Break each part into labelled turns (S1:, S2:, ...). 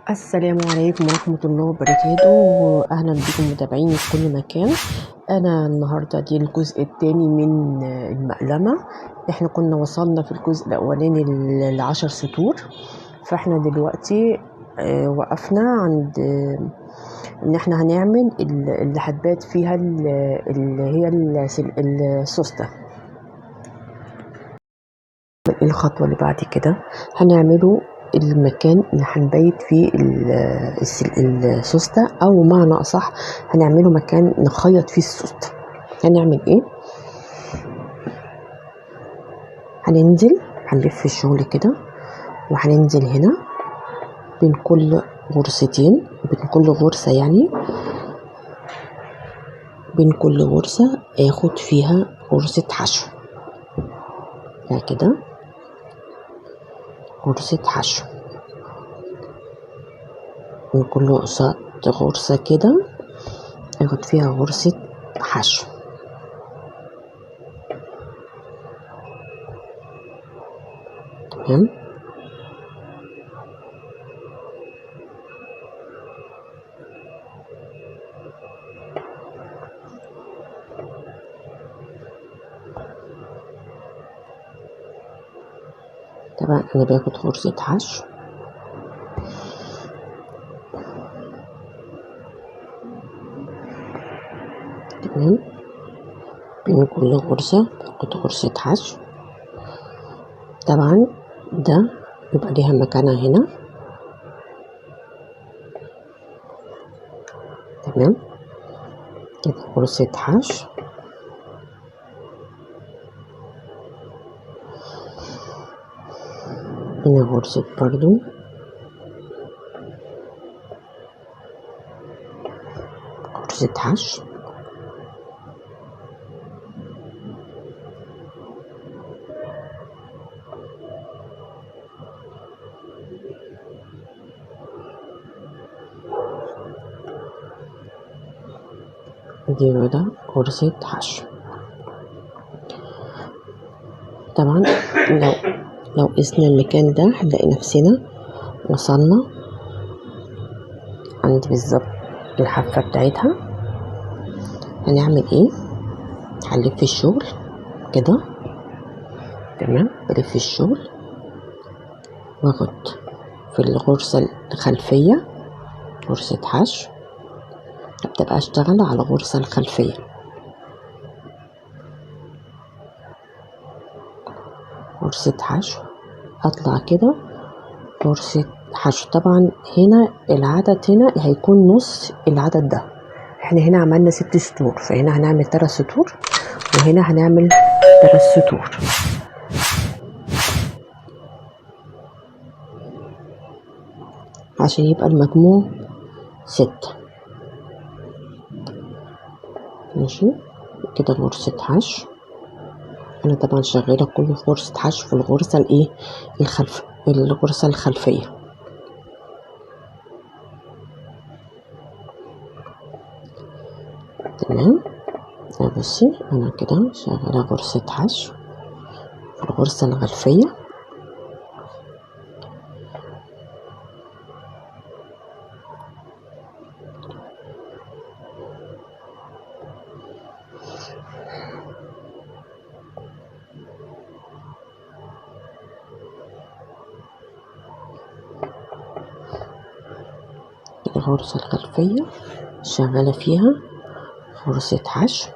S1: السلام عليكم ورحمة الله وبركاته، وأهلا بكم متابعيني في كل مكان. أنا النهاردة دي الجزء الثاني من المقلمة. احنا كنا وصلنا في الجزء الأولاني ل10 سطور، فاحنا دلوقتي وقفنا عند ان احنا هنعمل اللي هتبات فيها اللي هي السوستة. الخطوة اللي بعد كده هنعمله المكان اللي هنبيت فيه السوستة، او معنى اصح هنعمله مكان نخيط فيه السوستة. هنعمل ايه؟ هننزل هنلف الشغل كده، وهننزل هنا بين كل غرزتين، بين كل غرزة يعني بين كل غرزة اخد فيها غرزة حشو كده، غرزة حشو من كل غرزة كده اخد فيها غرزة حشو. تمام. طبعا انا باخد غرزة حشو، تمام، بين كل غرزة باخد غرزة حشو. طبعا ده يبقى ليها مكانها هنا. تمام كده غرزة حشو. هنا غرزة برضو، غرزة حشو. دي كده غرزة حشو. طبعا لو قسنا المكان ده هنلاقي نفسنا وصلنا عند بالظبط الحافة بتاعتها. هنعمل ايه؟ هنلف الشغل كده. تمام، بلف الشغل واخد في الغرزة الخلفية غرزة حشو، هبدأ اشتغل على الغرزة الخلفية. غرزة حشو، اطلع كده غرزة حشو. طبعا هنا العدد هنا هيكون نص العدد ده، احنا هنا عملنا 6 سطور، فهنا هنعمل 3 سطور، وهنا هنعمل 3 سطور. عشان يبقى المجموع 6. ماشي كده غرزة حشو. انا طبعا شغاله كله في غرزه حشو في الغرزه الايه الخلف، الغرزه الخلفيه. تمام. بصي انا كده شغاله غرزه حشو في الغرزه الخلفيه. الغرزة الخلفية شغالة فيها غرزة حشو.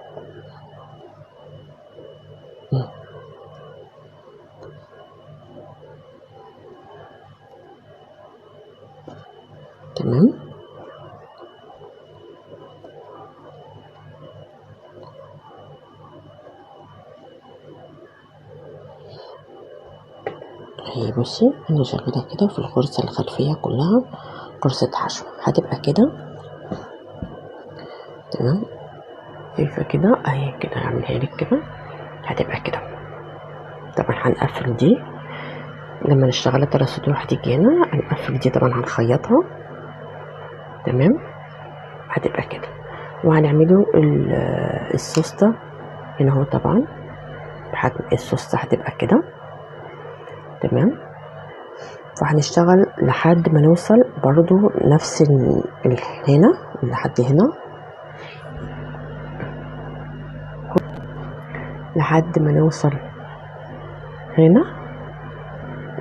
S1: تمام. هي بصي انا شغالة كده في الغرزة الخلفية كلها غرزة حشو، هتبقى كده. تمام، شايفة كده اهي كده، هعملها لك كده، هتبقى كده. طبعا هنقفل دي لما نشتغلها 3 سطور، هتيجي هنا هنقفل دي طبعا هنخيطها. تمام، هتبقى كده. وهنعمله السوستة هنا اهو. طبعا السوستة هتبقى كده. تمام. فهنشتغل لحد ما نوصل برضو نفس هنا لحد هنا، لحد ما نوصل هنا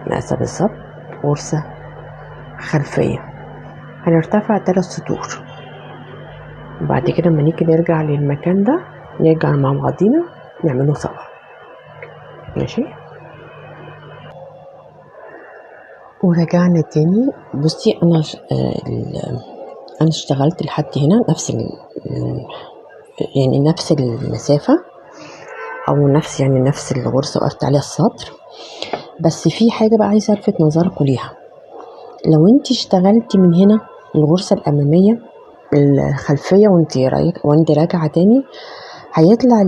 S1: مقاسة بالظبط غرزة خلفية. هنرتفع 3 سطور، وبعد كده لما نيجي نرجع للمكان ده نرجع مع بعضينا نعمله سوا. ماشي، ورجعنا تاني. بصي انا انا اشتغلت لحد هنا نفس يعني نفس المسافة او نفس يعني نفس الغرزة وقفت عليها السطر. بس في حاجة بقى عايزة الفت نظركم ليها. لو انت اشتغلتي من هنا الغرزة الامامية الخلفية وانت راجعة تاني، هيطلع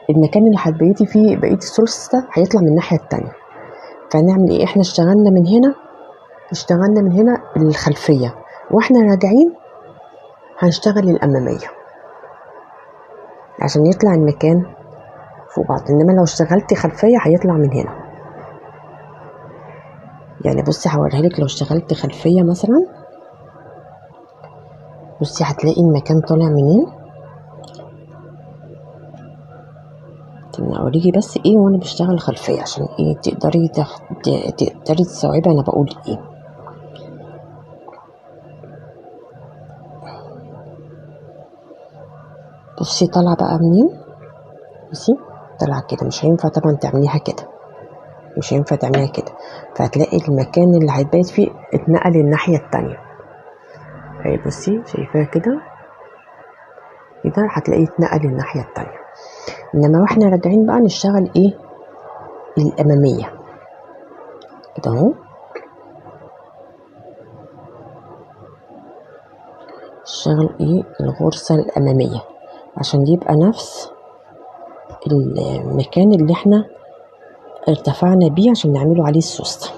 S1: المكان اللي هتبيتي فيه بقية السوستة هيطلع من الناحية التانية. فنعمل ايه؟ احنا اشتغلنا من هنا الخلفية، واحنا راجعين هنشتغل الامامية عشان يطلع المكان فوق بعض. انما لو اشتغلتي خلفية هيطلع من هنا. يعني بصي هوريها لك، لو اشتغلت خلفية مثلا بصي هتلاقي المكان طالع منين. استنى اوريكي بس ايه وانا بشتغل خلفية عشان ايه تقدري تقدري تستوعبي انا بقول ايه. بصي طالعة بقى منين؟ بصي طالعة كده، مش هينفع طبعا تعمليها كده، مش هينفع تعمليها كده، فهتلاقي المكان اللي هيتبيت فيه اتنقل للناحية التانية. اهي بصي شايفاها كده كده، هتلاقيه اتنقل للناحية التانية. انما واحنا راجعين بقى نشتغل ايه؟ الامامية كده اهو، نشتغل ايه؟ الغرزة الامامية عشان يبقى نفس المكان اللي احنا ارتفعنا بيه عشان نعمله عليه السوستة.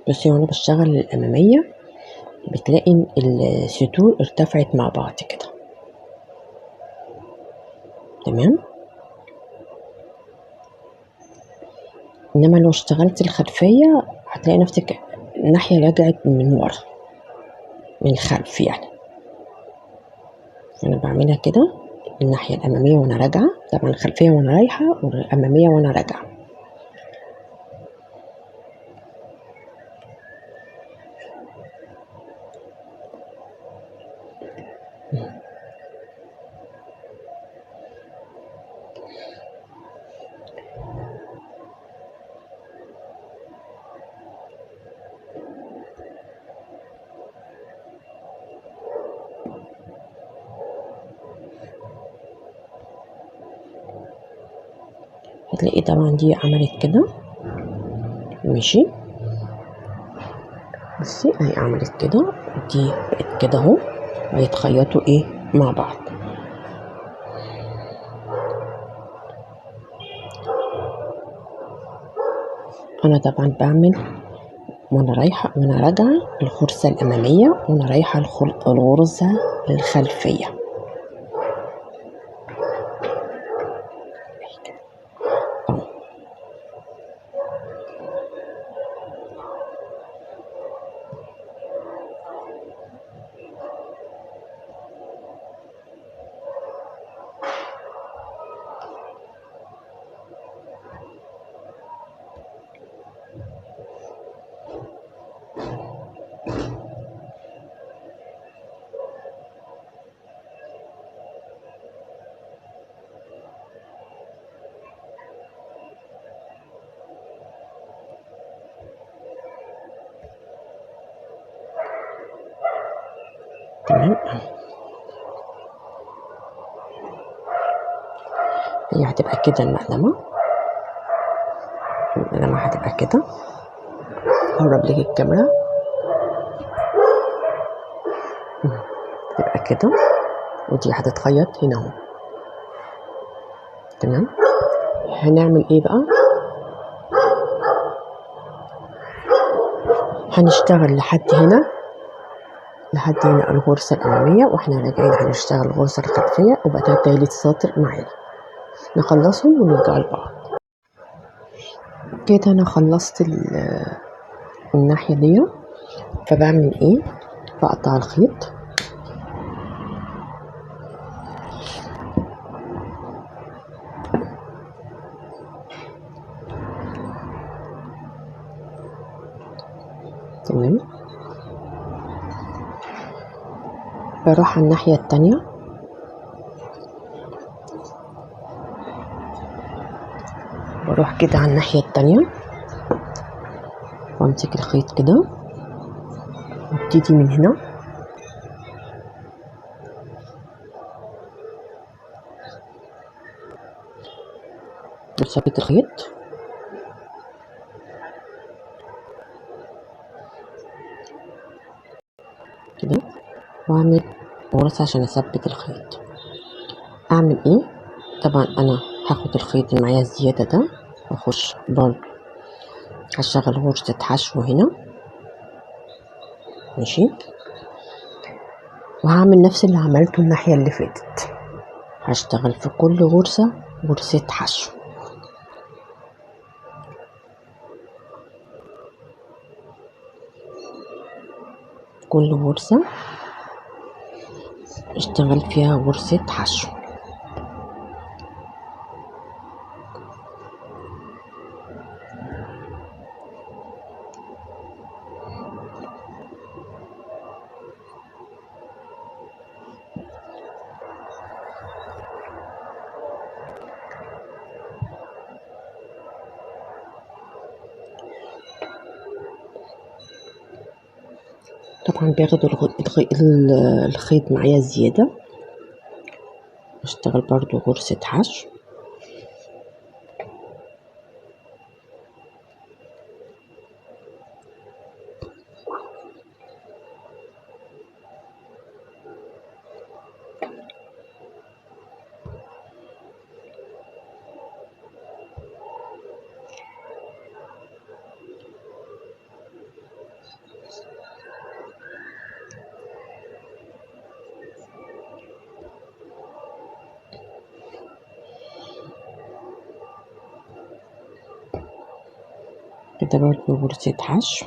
S1: بصي وانا بشتغل الامامية بتلاقي السطور ارتفعت مع بعض كده، تمام. انما لو اشتغلت الخلفية هتلاقي نفسك الناحية رجعت من ورا من الخلف يعني. انا بعملها كده الناحية الامامية وانا راجعة، طبعا الخلفية وانا رايحة والامامية وانا راجعة. هتلاقي طبعا دي عملت كده، ماشي. بصي اهي عملت كده، دي بقت كده اهو، هيتخيطوا ايه مع بعض. انا طبعا بعمل وانا رايحه وانا راجعه الغرزه الاماميه، وانا رايحه الغرزه الخلفيه. تمام، هي هتبقى كده المقلمة، المقلمة هتبقى كده. هقرب لك الكاميرا، تبقى كده، ودي هتتخيط هنا اهو. تمام، هنعمل ايه بقى؟ هنشتغل لحد هنا، لحد هنا الغرزة الأمامية، واحنا راجعين هنشتغل الغرزة الخلفية، وبعدها تالت سطر معانا. نخلصهم ونرجع لبعض. كده أنا خلصت الناحية دي. فبعمل ايه؟ بقطع الخيط تمام. بروح على الناحية التانية، بروح كده على الناحية التانية وامسك الخيط كده وابتدي من هنا. بثبت الخيط كده واعمل غرزة عشان اثبت الخيط. اعمل ايه؟ طبعا انا هاخد الخيط اللي معايا الزيادة ده واخش برضه هشتغل غرزة حشو هنا، ماشي. وهعمل نفس اللي عملته الناحية اللي فاتت، هشتغل في كل غرزة غرزة حشو. كل غرزة اشتغل فيها غرزة حشو. طبعا باخد الخيط معايا زيادة، اشتغل برضو غرزة حشو. كده برضو غرزة حشو،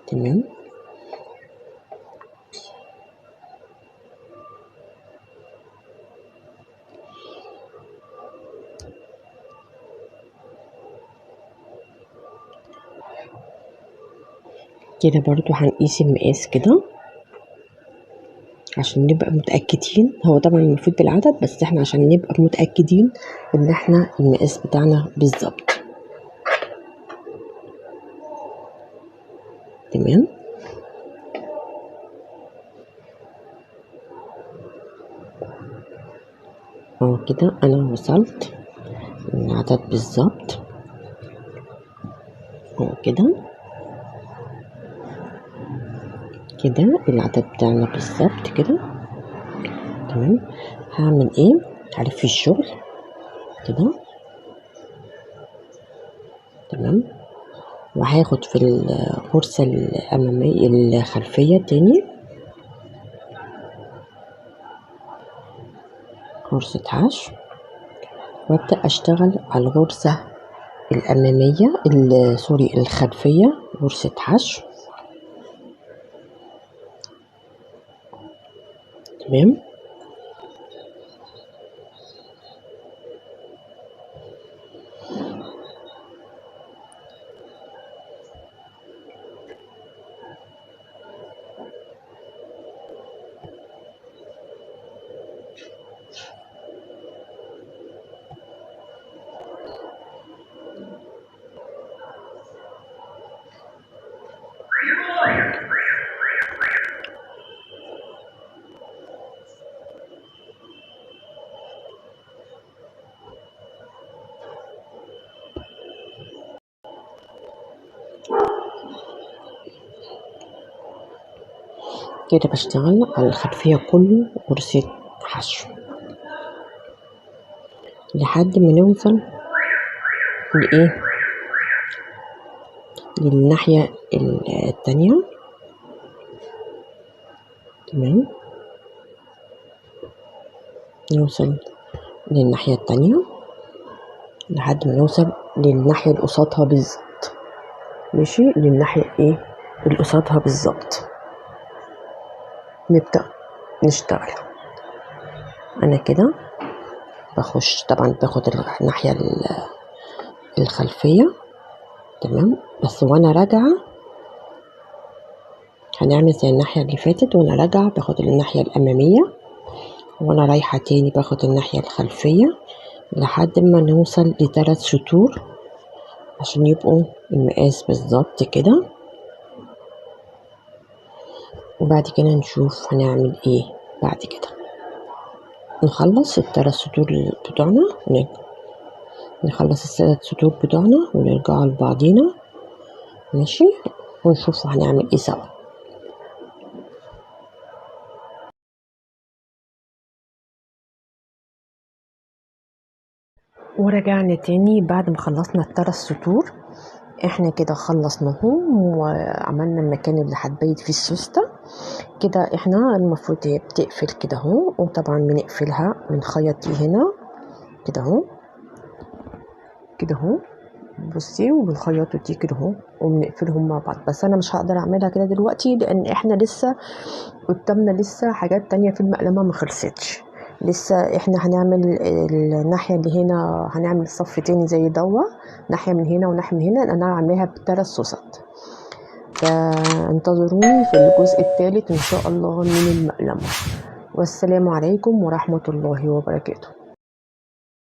S1: تمام. كده برضو هنقيس المقاس كده عشان نبقى متأكدين. هو طبعا المفروض بالعدد، بس احنا عشان نبقى متأكدين ان احنا المقاس بتاعنا بالظبط، تمام. اهو كده انا وصلت العدد بالظبط اهو كده كده العدد بتاعنا بالظبط كده، تمام. هعمل ايه؟ هلف الشغل كده، تمام. وهاخد في الغرزة الأمامية الخلفية تاني غرزة حشو، وابدأ أشتغل على الغرزة الأمامية سوري الخلفية غرزة حشو، تمام. كده بشتغل على الخلفية كله غرزة حشو لحد ما نوصل لإيه؟ للناحية التانية. تمام، نوصل للناحية التانية لحد ما نوصل للناحية اللي قصادها بالظبط. ماشي، للناحية ايه اللي قصادها بالظبط نبدأ نشتغل. انا كده بخش طبعا باخد الناحية الخلفية. تمام، بس وانا راجعة هنعمل زي الناحية اللي فاتت، وانا راجعة باخد الناحية الأمامية، وانا رايحة تاني باخد الناحية الخلفية لحد ما نوصل لثلاث سطور عشان يبقوا المقاس بالظبط كده. وبعد كده نشوف هنعمل ايه بعد كده. نخلص الثلاث سطور بتوعنا، نخلص الثلاث سطور بتوعنا ونرجع لبعضينا. ماشي، ونشوف هنعمل ايه سوا. ورجعنا تاني بعد ما خلصنا الثلاث سطور. احنا كده خلصناهم وعملنا المكان اللي هتبيت فيه السوستة كده. احنا المفروض هي بتقفل كده اهو، وطبعا بنقفلها بنخيط دي هنا كده اهو كده اهو، بصي، وبنخيطه دي كده اهو وبنقفلهم مع بعض. بس انا مش هقدر اعملها كده دلوقتي لان احنا لسه قدامنا لسه حاجات تانية في المقلمة ما خلصتش. لسه احنا هنعمل الناحية اللي هنا، هنعمل صف تاني زي دوا، ناحية من هنا وناحية من هنا. انا عاملاها بثلاث سوست. فانتظروني في الجزء الثالث ان شاء الله من المقلمة. والسلام عليكم ورحمة الله وبركاته.